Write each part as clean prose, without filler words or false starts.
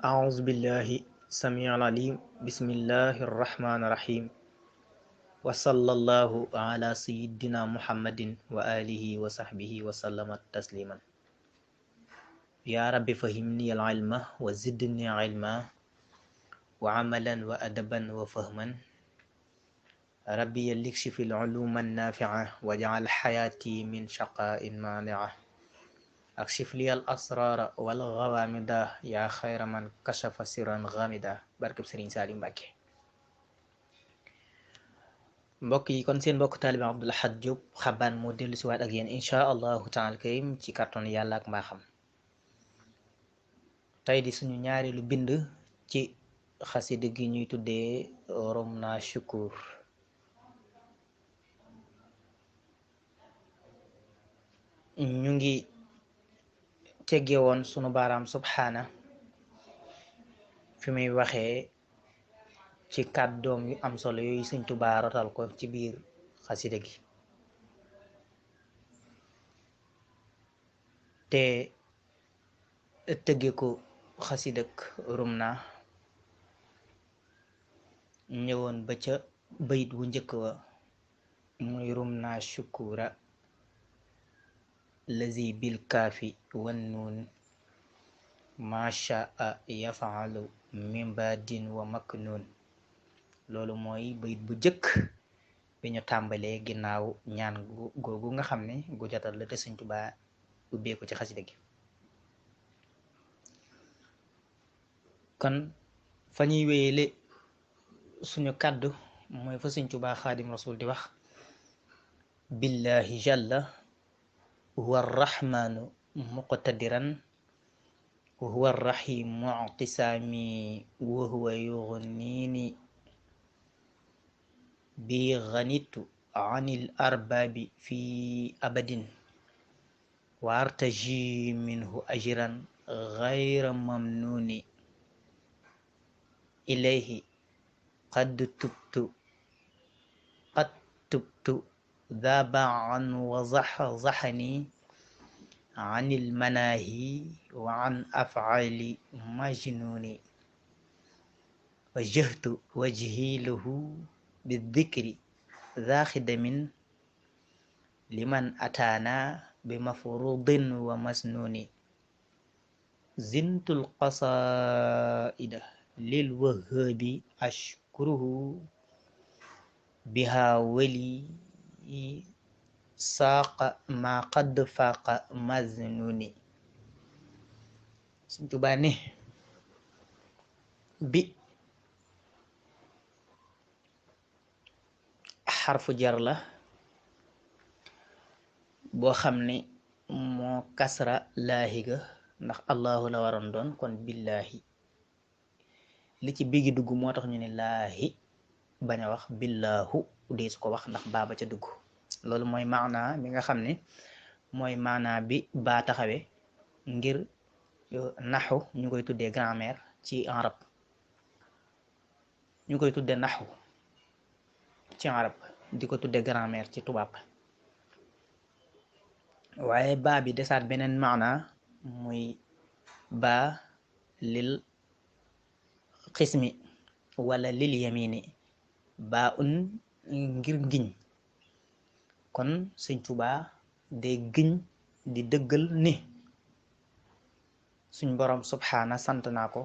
أعوذ بالله السميع العليم بسم الله الرحمن الرحيم وصلى الله على سيدنا محمد وآله وصحبه وسلم تسليما يا رب فهمني العلم وزدني علما وعملا وأدبا وفهما ربي يكشف العلوم النافعة واجعل حياتي من شقاء مانعة أكشف لي الأسرار والغوامض يا خير من كشف سرا غامدا barkeb Sëriñ Saaliw Mbàkke mbokk yi kon seen mbokk taalibe Abdul Ahad Diop Xabaan moo dellu si waat ak yéen inchaa allahu taala karim ci kàttan yàlla ak mbaaxam tey di suñu ñaareelu bind ci xasida gi ñuy tuddee Rumna Shukur ñu ngi tegge woon sunu baaraam subhaana fi muy waxee ci kàddoom yu am solo yooyu Sëñ Tuubaa rotal ko ci biir xasida gi te tëgge ko xasidak Rumna ñëwoon ba ca bayit wu njëkk wa muy Rumna shukura lazi bil kaafi wan nuun ma shaa yafaalu min baadin wa maknuun loolu mooy bayit bu jëkk bi ñu tàmbalee ginnaaw ñaan googu nga xam ne gu jotal la te Sëñ Tuubaa ubbee ko ci xasida gi kon fa ñuy wéyele suñu kàddu mooy fa Sëñ Tuubaa xaadim rasul di wax billahi jalla huwa arrahmanu muqtadiran wa huwa arrahim mu'tisami wa huwa yughnini bi ghanitu anil arbabi fi abadin wa artaji minhu ajran ghayra mamnuni ilayhi qad tubtu ذابعا وزحزحني عن المناهي وعن أفعال مجنون وجهت وجهي له بالذكر ذا خدم لمن أتانا بمفروض ومسنون زنت القصائد للوهاب أشكره بها ولي saaq ma qad faqa maznuni Sëñ Tuubaa ne bi xarfu jar la boo xam ne moo kasra laahi ga ndax allahu la waroon doon kon billaahi li ci bigi dugg moo tax ñu ne laahi bañ a wax billaahu dee su ko wax ndax baaba ca dugg loolu mooy maanaa bi nga xam ne mooy maanaa bi baa taxawe ngir naxu ñu koy tuddee grammaire ci arab ñu koy tuddee naxu ci arab di ko tuddee grammaire ci tubaab waaye baa bi desaat beneen maanaa muy baa lil xismi wala lil yamini baa un ngir giñ kon Sëñ Tuubaa day giñ di dëggal ni suñ boroom subhaana sant naa ko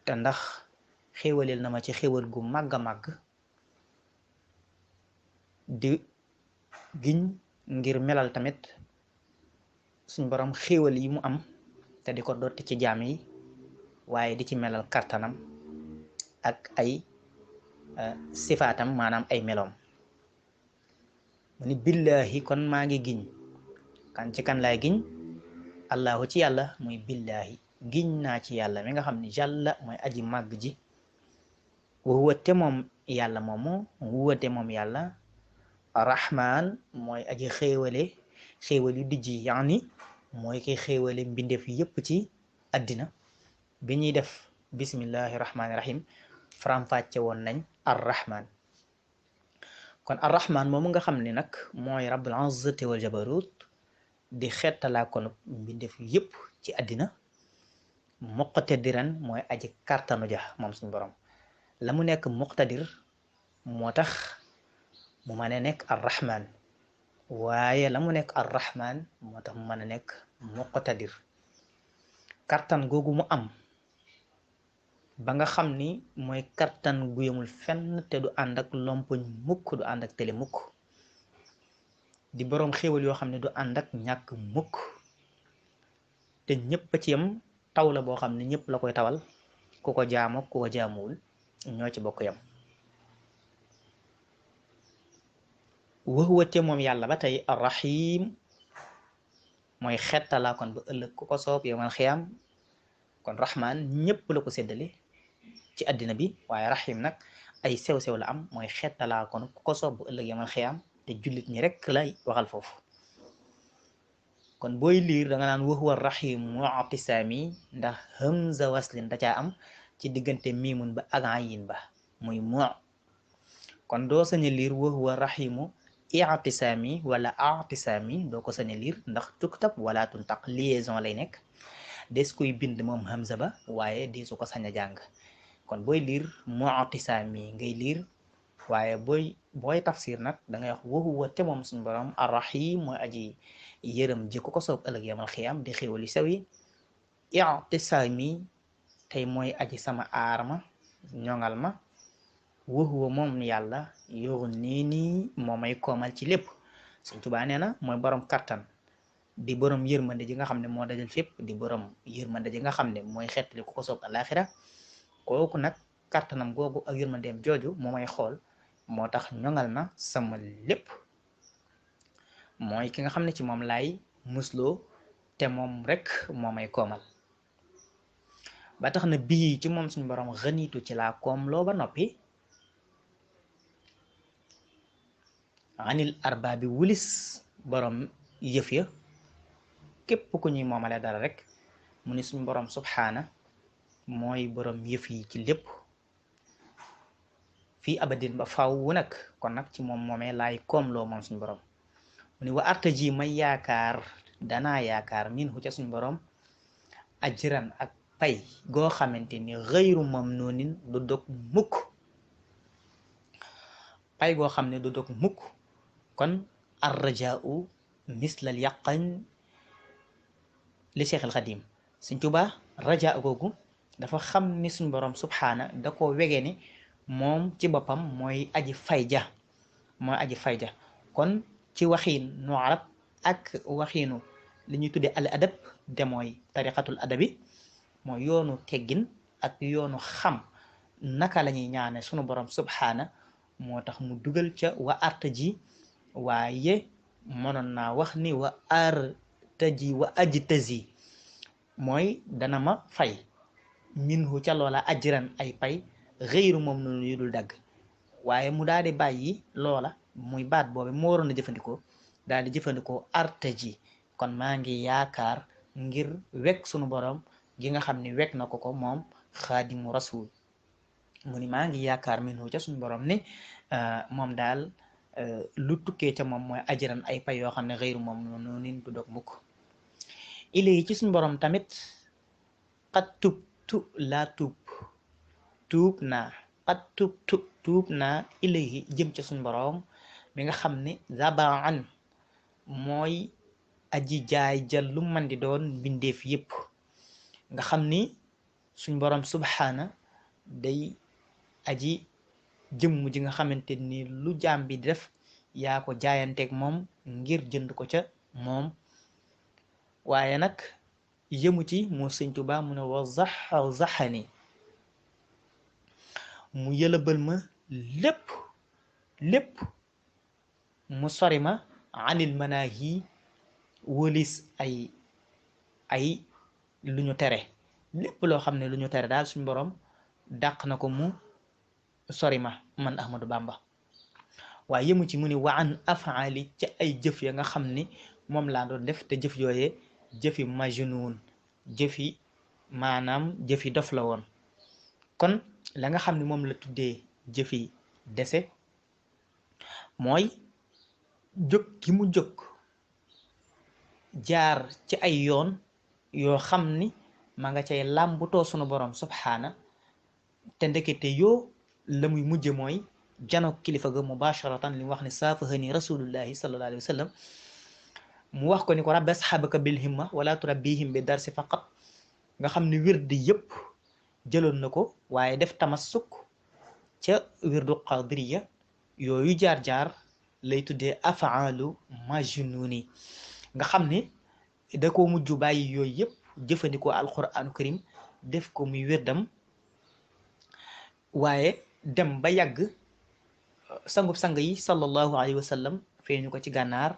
te ndax xéewaleel na ma ci xéewal gu màgg a màgg di giñ ngir melal tamit suñ boroom xéewal yi mu am te di ko dotti ci jaam yi waaye di ci melal kartanam ak ay sifaatam maanaam ay meloom mu ni billaahi kon maa ngi giñ kan ci kan laay giñ allahu ci yàlla muy billaahi giñ naa ci yàlla mi nga xam ne jàlla mooy aji màgg ji wuwate moom yàlla moomu wuwate moom yàlla rahmaan mooy aji xéewale xéewal yu dijji yaani mooy koy xéewale mbindeef yépp ci àddina bi ñuy def bismillahi rahmaani rahim faram-fàcce woon nañ arrahman kon arrahman moomu nga xam ne nag mooy rabbul izzati wal jabarut di xeetalaa konub mbindeef yépp ci àddina muqtadiran mooy aji kartanu ja moom suñu borom la mu nekk muqtadir moo tax mu mën a nekk arrahman waaye la mu nekk arrahman moo tax mu mën a nekk muqtadir kartan googu mu am ba nga xam ni mooy kartan gu yemul fenn te du ànd ak lompoñ mukk du ànd ak tele mukk di boroom xéewal yoo xam ne du ànd ak ñàkk mukk te ñëpp a ci yem taw la boo xam ne ñëpp la koy tawal ku ko jaamoo ku ko jaamuwul ñoo ci bokk yem waxuwa te moom yàlla ba tey arrahim mooy xettalaa kon ba ëllëg ku ko soob yowmal xiyaam kon rahman ñëpp la ko séddale ci àddina bi waaye rahim nag ay sew-sew la am mooy xettalaa kon ku ko soob bu ëllëg yowmal xiyaam te jullit ñi rek lay waxal foofu kon booy liir da nga naan waxuwa rahim mu'tisaami ndax hamza waslin da caa am ci diggante miimun ba ak ayin ba muy mu kon doo sañ a liir waxuwa rahimu i'tisaami wala a'tisaami doo ko sañ a liir ndax tuktab wala tuntaq liaison lay nekk des koy bind moom hamza ba waaye di su ko sañ a jàng kon booy liir mu'tisaami ngay liir waaye booy tafsir nag da ngay wax waxuwa te moom suñu borom arrahim mooy aji yërëm ji ku ko soob ëllëg yamal xiyam di xéwal yu sew yi i'tisaami tey mooy aji sama aar ma ñoŋal ma waxuwa moom yàlla yoru nii moo may koomal ci lépp Sëñ Tuubaa nee na mooy borom kattan di borom yërmande ji nga xam ne moo dajal fépp di borom yërmande ji nga xam ne mooy xeetali ku ko soob alaxira kooku nag kattanam googu ak yërmandeem jooju moo may xool moo tax ñoŋal na sama lépp mooy ki nga xam ne ci moom laay musloo te moom rek moo may koomal ba tax na bii ci moom suñu borom xëniitu ci laa koom loo ba noppi anil arba bi wulis borom yëf ya képp ku ñuy moomale dara rek mu ni suñu borom subhaana mooy borom yëf yi ci lépp fii abadin ba faw nag kon nag ci moom moomee laay koom loo moom suñu borom mu ni wa arta ji may yaakaar danaa yaakaar min hu ca suñu borom ajran ak pay goo xamante ni xëyru mamnuunin du dog mukk pay goo xam ne du dog mukk kon arrajaau mislal yaqan li Cheikh al Xadim Sëñ Tuubaa raja googu dafa xam ni suñ borom subhaana da ko wege ni moom ci boppam mooy aji fayja kon ci waxiin nu arab ak waxiinu li ñuy tudde al adab de mooy tariqatul adabi mooy yoonu teggin ak yoonu xam naka la ñuy ñaane sunu borom subhaana moo tax mu dugal ca wa arta ji waaye mënoon naa wax ni wa arta ji wa ajtazi mooy dana ma fay minhu ca loola ajran ay pay xëyru moom noonu yu dul dagg waaye mu daal di bàyyi loola muy baat boobu moo waroon a jëfandikoo daal di jëfandikoo arta ji kon maa ngi yaakaar ngir wekk sunu borom gi nga xam ne wekk na ko moom xaadimu rasul mu ni maa ngi yaakaar minhu ca suñu borom ne moom daal lu tukkee ca moom mooy ajran ay pay yoo xam ne xëyru moom noonu nin du dog mukk ilay ci suñu borom tamit xat tubtu laa tuub naa xat tubtu tuub naa ilay jëm ca suñu borom mi nga xam ne zabaan mooy aji jaay jël lu man di doon bindeef yépp nga xam ni suñ borom subhaana day aji jëmm ji nga xamante ni lu jaam bi def yaa ko jaayanteeg moom ngir jënd ko ca moom waaye nag yëmu ci mu Sëñ Tuubaa mu ne wa zaxani mu yëlëbal ma lépp mu sori ma anil manaahi wëlis ay lu ñu tere lépp loo xam ne lu ñu tere daal suñu borom dàq na ko mu sori ma man Ahmadou Bamba waaye yëmu ci mu ni wa an afaali ca ay jëf ya nga xam ni moom laa doon def te jëf yooyee jëfi majnuun jëfi maanaam jëfi dof la woon kon la nga xam ne moom la tuddee jëfi dese mooy jóg gi mu jóg jaar ci ay yoon yoo xam ni ma nga cay làmbutoo sunu borom subhaana te ndekete yoo la muy mujje mooy jano kilifa ga mubasharatan li mu wax ne saafahani rasulullahi sallallahu alayhi wa sallam mu wax ko ni ko rabbi asxaabaka bil himma wala turabbihim bi darsi faqat nga xam ne wirdi yëpp jëloon na ko waaye def tamassuk ca wirdu qadiriya yooyu jaar-jaar lay tuddee afaalu majnuni nga xam ne da ko mujj bàyyi yooyu yëpp jëfandikoo alquranu karim def ko muy wirdam waaye dem ba yàgg sangub sang yi sallallahu alayhi wa sallam feeñu ko ci gànnaar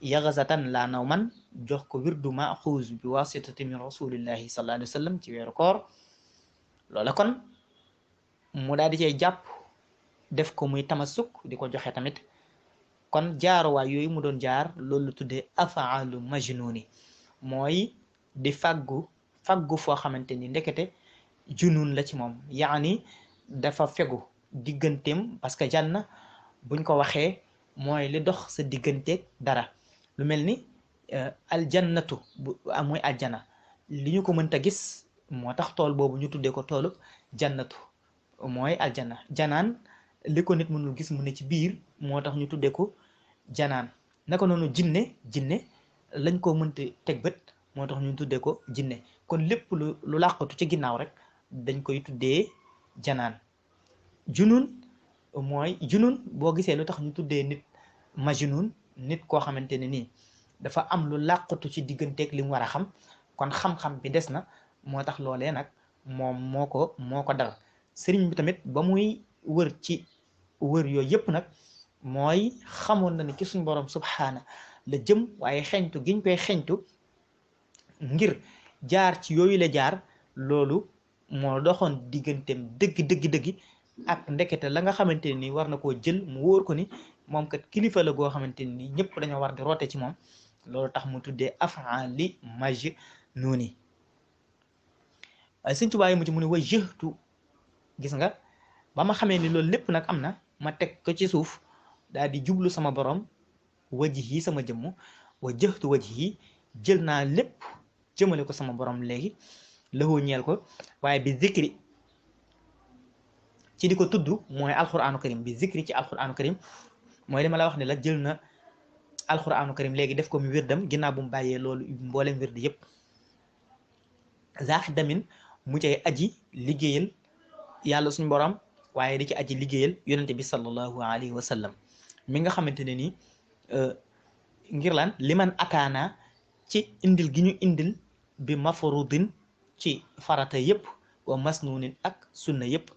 yaxazatan laa naw man jox ko wirdu maxuuz bi wasitati min rasulillahi sallallahu alayhi wa sallam ci weeru koor loola kon mu daal di cay jàpp def ko muy tamasuk di ko joxe tamit kon jaaruwaay yooyu mu doon jaar loolu la tuddee afaalu majnuni mooy di faggu foo xamante ni ndekete junun la ci moom yaani dafa fegu digganteem parce que janna buñ ko waxee mooy li dox sa digganteeg dara lu mel ni aljannatu mooy aljana li ñu ko mënta gis moo tax tool boobu ñu tuddee ko toolu jannatu mooy aljana janaan li ko nit mënul gis mu ne ci biir moo tax ñu tuddee ko janaan naka noonu jinne lañ ko mënta teg bët moo tax ñu tuddee ko jinne kon lépp lu làqatu ci ginnaaw rek dañ koy tuddee janaan junun boo gisee lu tax ñu tuddee nit majnun nit koo xamante ne nii dafa am lu làqatu ci digganteeg li mu war a xam kon xam-xam bi des na moo tax loolee nag moom moo ko dal sëriñ bi tamit ba muy wër yooyu yëpp nag mooy xamoon na ni ci suñ borom subhaana la jëm waaye xeñtu giñ koy xeñtu ngir jaar ci yooyu la jaar loolu moo doxoon digganteem dëgg ak ndekete la nga xamante ne nii war na koo jël mu wóor ko ni moom kat kilifa la goo xamante ni ñëpp dañoo war di roote ci moom loolu tax mu tuddee afaali majnuni waaye Sëñ Tuubaa yi mu ci mu ne wa jëhtu gis nga ba ma xamee ni loolu lépp nag am na ma teg ko ci suuf daal di jublu sama borom wajhi sama jëmm wa jëhtu wajhi jël naa lépp jëmale ko sama borom léegi laxoo ñeel ko waaye bi zikri ci di ko tudd mooy alquranu karim bi zikri ci alquranu karim mooy li ma la wax ne la jël na alquranu karim léegi def ko mu wirdam ginnaaw bu mu bàyyee loolu mboolem wird yëpp zaax damin mu cay aji liggéeyal yàlla suñu borom waaye di ci aji liggéeyal yonente bi sallallahu alayhi wa sallam mi nga xamante ne nii ngir lan liman ataana ci indil gi ñu indil bi mafrudin ci farata yëpp wa masnunin ak sunna yëpp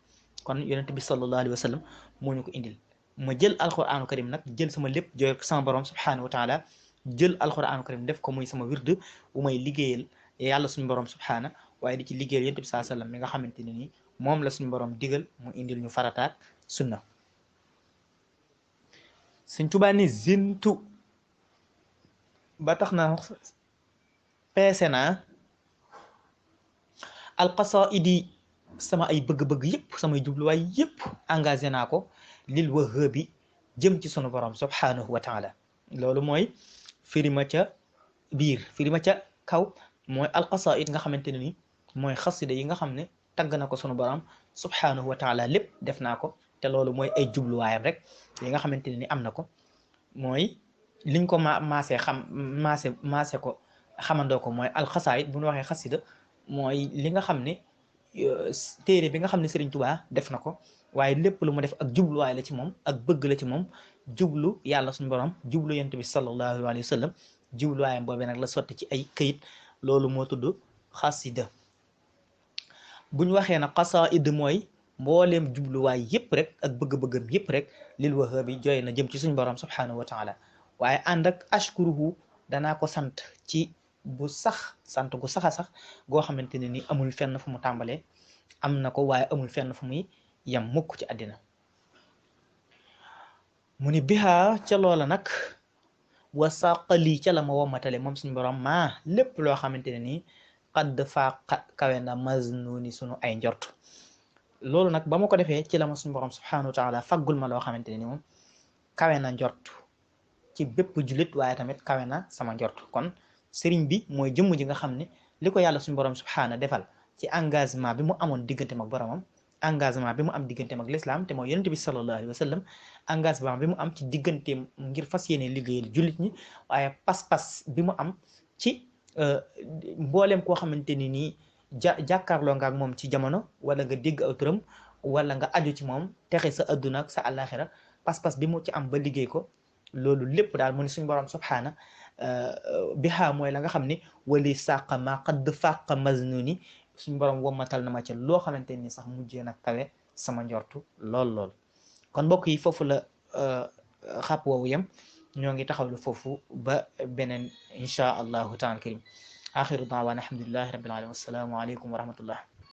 kon yonente bi sallallahu alayhi wa sallam moo ñu ko indil ma jël alquranu karim nag jël sama lépp jooy sama borom subhanahu wa taala jël alquranu karim def ko muy sama wird bu may liggéeyal yàlla suñu borom subhana waaye di ci liggéeyal yonente bi sallallahu alayhi wa sallam mi nga xamante ne nii moom la suñu borom digal mu indil ñu farataat sunna Sëñ Tuubaa ni zintu ba tax na peese naa alqasaidi sama ay bëgg-bëgg yëpp samay jubluwaay yëpp engagé naa ko lil wahhabi jëm ci sunu borom subhanahu wa taala loolu mooy firima ca biir firima ca kaw mooy alqasaid nga xamante ne ni mooy xasida yi nga xam ne tagg na ko sunu borom subhanahu wa taala lépp def naa ko te loolu mooy ay jubluwaayam rek yi nga xamante ne ni am na ko mooy liñ ko maase ko xamandoo ko mooy alxasaayid bu ñu waxee xasida mooy li nga xam ne téere bi nga xam ne Sëriñ Tuubaa def na ko waaye lépp lu mu def ak jubluwaay la ci moom ak bëgg la ci moom jublu yàlla suñu borom jublu yonent bi sallallahu alayhi wa sallam jubluwaayam boobee nag la sotti ci ay këyit loolu moo tudd xasida bu ñu waxee nag xasaayid mooy mbooleem jubluwaay yëpp rek ak bëgg-bëggam yëpp rek lil wahhabi jooy na jëm ci suñu borom subhanahu wa taala waaye ànd ak ashkuruhu danaa ko sant ci bu sax sant gu saxa sax goo xamante ne ni amul fenn fu mu tàmbalee am na ko waaye amul fenn fu muy yem mukk ci àddina mu ni bihaa ca loola nag wa saqali ca la ma womatale moom suñu borom maa lépp loo xamante ne nii xadd faa kawe na maznuni sunu ay njort loolu nag ba ma ko defee ci la ma suñu borom subhanahu wa taala faggul ma loo xamante ne ni moom kawe na njort ci bépp jullit waaye tamit kawe na sama njort kon sëriñ bi mooy jëmm ji nga xam ne li ko yàlla suñu borom subhaana defal ci engagement bi mu amoon digganteem ak boromam, engagement bi mu am digganteem ak l'islam te mooy yonent bi sallallahu alayhi wa sallam, engagement bi mu am ci digganteem ngir fas yéene liggéeyal jullit ñi, waaye pas-pas bi mu am ci mbooleem koo xamante ni nii jàkkaarloo nga ak moom ci jamono, wala nga dégg aw turam, wala nga aju ci moom texe sa adduna ak sa àllaaxira, pas-pas bi mu ci am ba liggéey ko, loolu lépp daal mu ne suñu borom subhaana bihaa mooy la nga xam ne wali sàqa ma qad fàqa maznuni, suñu borom wommatal na ma ca loo xamante ni sax mujjee nag kawe sama njortu lool. kon mbokk yi foofu la xàpp woowu yem, ñoo ngi taxawlu foofu ba beneen insha allahu taala karim. axiru daawaana alhamdulillahi rabbil alamin, wassalaamu aleykum wa rahmatullah.